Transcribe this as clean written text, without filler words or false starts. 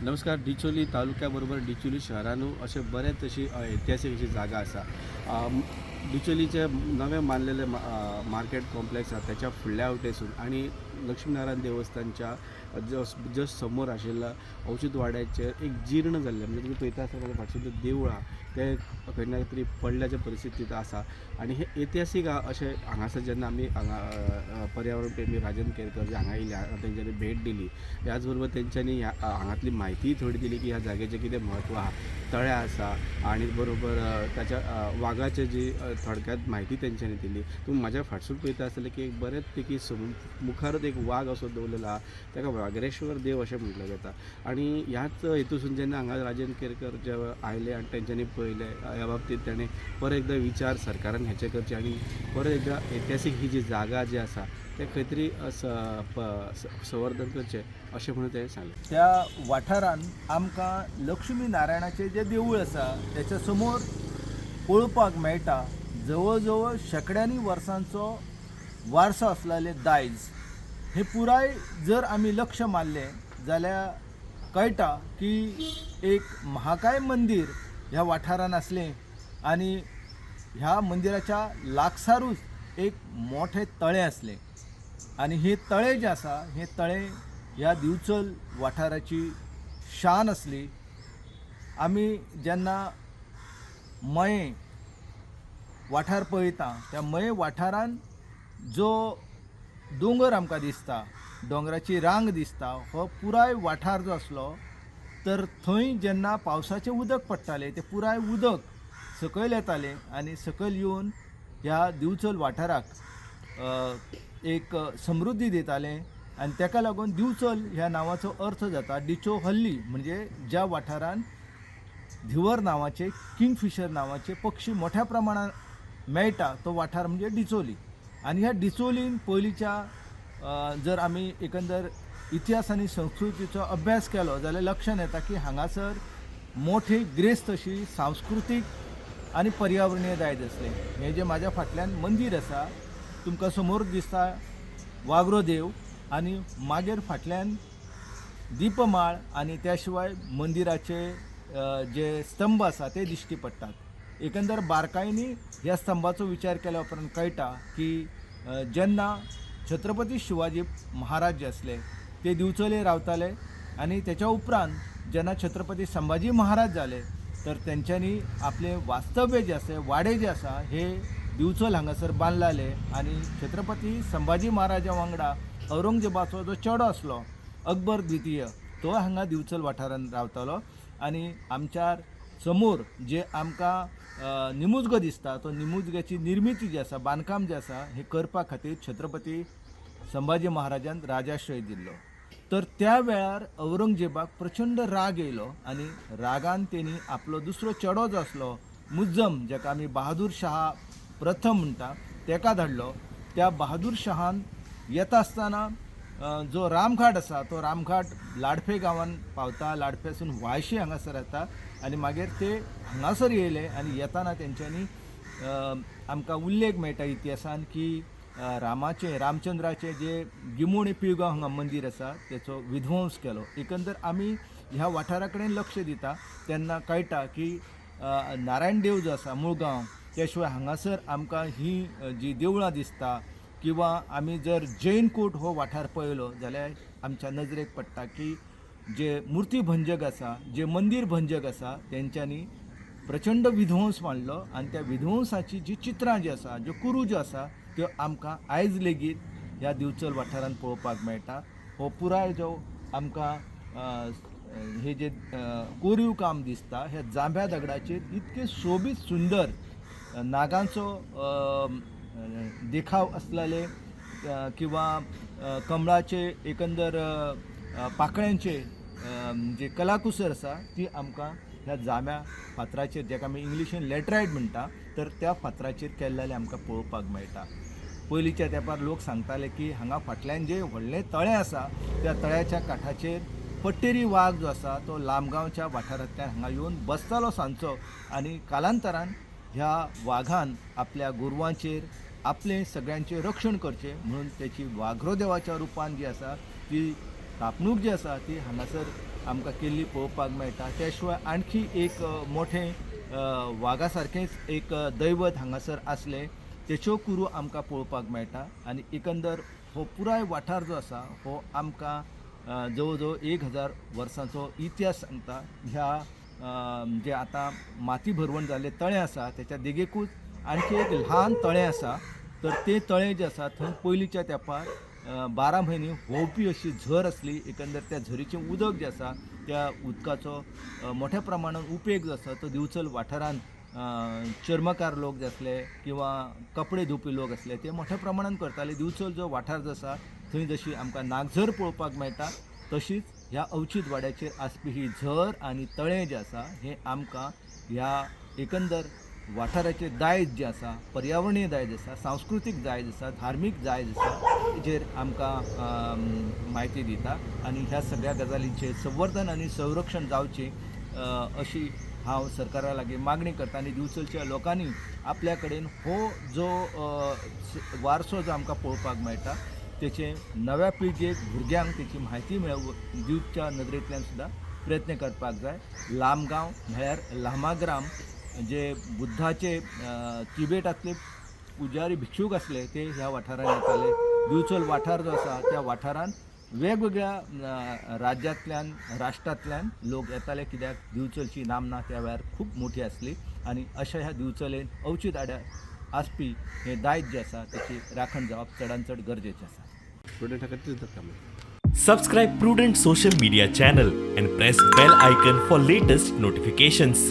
नमस्कार. डिचोली तालुक्या बरोबर डिचोली शहरानूय अशें बरेच अशी ऐतिहासीक अशी जागा आसा. डिचोलीचे नवें बांदलेलें मार्केट कॉम्प्लेक्स आसा, त्याच्या फुडल्या वटेसून आनी लक्ष्मीनारायण देवस्थानच्या जस्ट जस्ट समोर आशिल्ल्या औशीत वाड्याचेर एक जीर्ण जाल्लें, म्हणजे तुमी पळयता आसतना जाल्यार फाटसून तें देवूळ आहा, तें खंय ना तरी पडल्याच्या परिस्थितींत आसा. आनी हें ऐतिहासीक अशें हांगासर जेन्ना आमी हांगा पर्यावरण प्रेमी राजन केरकर जे हांगा येयले, तेंच्यांनी भेट दिली. ह्याच बरोबर तेंच्यांनी ह्या हांगातली म्हायतीय थोडी दिली की ह्या जाग्याचें कितें म्हत्व आहा. तळें आसा आनी बरोबर ताच्या वागाची जी थोडक्यात म्हायती तेंच्यांनी दिली. तुमी म्हाज्या फाटसून पळयता आसतले की एक बरेच पैकी मुखारच एक वाग असो दवरलेलो आहा, ताका वागरेश्वर देव अशें म्हटलें जाता. आनी ह्याच हेतूसून जेन्ना हांगा राजन केरकर जे आयले आनी तेंच्यांनी पळयलें, ह्या बाबतींत ताणें परत एकदां विचार सरकारान हेचें करचें आनी परत एकदां ऐतिहासीक ही जी जागा जी आसा ते खंय तरी संवर्धन करचें अशें म्हणून तेणें सांगलें. त्या वाठारांत आमकां लक्ष्मी नारायणाचें जें देवूळ आसा, तेच्या समोर पळोवपाक मेळटा जवळ जवळ शेंकड्यांनी वर्सांचो वारसो आसलेलें दायज. हें पुराय जर आमी लक्ष मारलें जाल्यार कळटा की एक महाकाय मंदीर ह्या वाठारांत आसलें आनी ह्या मंदिराच्या लागसारूच एक मोठें तळें आसलें. आनी हें तळें जें आसा, हें तळें ह्या दिवचल वाठाराची शान आसली. आमी जेन्ना मयें वाठार पळयता, त्या मयें वाठारान जो दोंगर आमकां दिसता, दोंगराची रांग दिसता, हो पुराय वाठार जो आसलो तर थंय जेन्ना पावसाचें उदक पडटालें, तें पुराय उदक सकयल येतालें आनी सकयल येवन ह्या दिवचल वाठाराक एक समृद्धी दितालें. आनी तेका लागून दिवचल ह्या नांवाचो अर्थ जाता डिचो हल्ली, म्हणजे ज्या वाठारान धिवर नांवाचे, किंगफिशर नांवाचे पक्षी मोठ्या प्रमाणात मेळटा, तो वाठार म्हणजे डिचोली. आनी ह्या डिचोलीन पयलींच्या जर आमी एकंदर इतिहास आनी संस्कृतीचो अभ्यास केलो जाल्यार लक्षांत येता की हांगासर मोठी ग्रेस्त अशी सांस्कृतीक आनी पर्यावरणीय दायज आसलें. हें जें म्हाज्या फाटल्यान मंदीर आसा, तुमकां समोर दिसता वागरो देव आनी मागीर फाटल्यान दीपमाळ आनी त्या शिवाय मंदिराचे जे स्तंभ आसा ते दिश्टी पडटात. एकंदर बारकायेनी ह्या स्तंभाचो विचार केल्या उपरांत कळटा की जेन्ना छत्रपती शिवाजी महाराज जे आसले ते दिवचले रावताले आनी तेच्या उपरांत जेन्ना छत्रपती संभाजी महाराज जाले, तर तेंच्यांनी आपलें वास्तव्य जें आसा, वाडे जे आसा, हे दिवचल हांगासर बांदलाले. आनी छत्रपती संभाजी महाराजा वांगडा औरंगजेबाचो जो चेडो आसलो अकबर द्वितीय, तो हांगा दिवचल वाठारांत रावतालो. आनी आमच्या समोर जे आमकां निमुजगो दिसता, तो निमुजग्याची निर्मिती जी आसा, बांदकाम जें आसा, हें करपा खातीर छत्रपती संभाजी महाराजान राजाश्रय दिल्लो. तर त्या वेळार औरंगजेबाक प्रचंड राग येयलो आनी रागान तेणी आपलो दुसरो चेडो जो आसलो मुज्जम, जाका आमी बहादूर शहा प्रथम म्हणटा, तेका धाडलो. त्या बहादूर शहान येता आसतना जो रामघाट आसा, तो रामघाट लाडफे गांवान पावता. लाडफेसून वायशे हांगासर येता आनी मागीर ते हांगासर येयले. आनी येताना तेंच्यांनी आमकां उल्लेख मेळटा इतिहासान की रामाचें, रामचंद्राचें जे गिमोणी पिळगांव हांगा मंदीर आसा, तेचो विध्वंस केलो. एकंदर आमी ह्या वाठारा कडेन लक्ष दिता तेन्ना कळटा की नारायण देव जो आसा मुळगांव, त्या शिवाय हांगासर आमकां ही जी देवळां दिसता किंवा आमी जर जैनकोट हो वाठार पळयलो जाल्यार आमच्या नजरेक पडटा की जे मुर्ती भंजक आसा, जे मंदीर भंजक आसा, तेंच्यांनी प्रचंड विध्वंस मांडलो. आनी त्या विध्वंसाची जी चित्रां जी आसा, ज्यो कुरू ज्यो आसा, त्यो आमकां आयज लेगीत ह्या दिवचल वाठारांत पळोवपाक मेळटा. हो पुराय जो आमकां हे जे कोरीव काम दिसता, ह्या जांभ्या दगडाचेर इतके सोबीत सुंदर नागांचो देखाव आसलेले किंवा कमळाचे एकंदर पाकळ्यांचे जे कलाकुसर आसा, ती आमकां ह्या जांब्या फातराचेर, जाका आमी इंग्लिशीन लॅटरायट म्हणटा, तर त्या फातराचेर केल्लेलें आमकां पळोवपाक मेळटा. पयलींच्या तेंपार लोक सांगताले की हांगा फाटल्यान जें व्हडलें तळें आसा, त्या तळ्याच्या काठाचेर पट्टेरी वाग जो आसा तो लामगांवच्या वाठारांतल्यान हांगा येवन बसतालो सांजचो. आनी कालांतरान ह्या वाघान आपल्या गोरवांचेर आपलें सगळ्यांचें रक्षण करचें म्हणून तेची वाघ्रो देवाच्या रुपान जी आसा ती थापणूक जी आसा ती हांगासर आमकां केल्ली पळोवपाक मेळटा. त्या शिवाय आणखी एक मोठें वागा सारकेंच एक दैवत हांगासर आसलें, तेच्यो कुरू आमकां पळोवपाक मेळटा. आनी एकंदर हो पुराय वाठार जो आसा हो आमकां जवळ जवळ 1000 वर्सांचो इतिहास सांगता. ह्या जे आतां माती भरवण जाल्लें तळें आसा तेच्या देगेकूच आणखी एक ल्हान तळें आसा. तर तें तळें जें आसा थंय पयलींच्या तेंपार 12 म्हयने व्होंवपी अशी झर आसली. एकंदर त्या झरीचें उदक जें आसा त्या उदकाचो मोठ्या प्रमाणान उपेग जो आसा तो दिवचल वाठारान चर्मकार लोक जे आसले किंवा कपडे धुवपी लोक आसले ते मोठ्या प्रमाणान करताले. दिवचल जो वाठार जो आसा थंय जशी आमकां नागझर पळोवपाक मेळटा, तशीच ह्या अवचीत वाड्याचेर आसपी ही झर आनी तळें जें आसा हें आमकां ह्या एकंदर वाठाराचें दायज जें आसा, पर्यावरणीय दायज आसा, सांस्कृतीक दायज आसा, धार्मीक दायज आसा, हेजेर आमकां म्हायती दिता. आनी ह्या सगळ्या गजालींचें संवर्धन आनी संरक्षण जावचें अशी हांव सरकारा लागीं मागणी करता. आनी दिवचलच्या लोकांनी आपल्या कडेन हो जो वारसो जो आमकां पळोवपाक मेळटा तेचें नव्या पिळगेक, भुरग्यांक तेची म्हायती दिवच्या नदरेंतल्यान सुद्दां प्रयत्न करपाक जाय. लामगांव म्हळ्यार लामाग्राम, जे बुद्धाचे तिबेटांतले पुजारी भिक्षूक आसले ते ह्या वाठारांत येताले. दिवचल वाठार जो आसा त्या वाठारांत वेगवेगळ्या राज्यांतल्यान, राष्ट्रांतल्यान लोक येताले, कित्याक दिवचलची नामना त्या वेळार खूब मोठी आसली. आनी अशा ह्या दिवचलेन अवचीत आड्यार आसपी हें दायज जें आसा तेची राखण जावप चडान चड गरजेचें आसा. प्रुडंट हाका तीच धक्का मारता. Subscribe Prudent Social Media channel and press bell icon for latest notifications.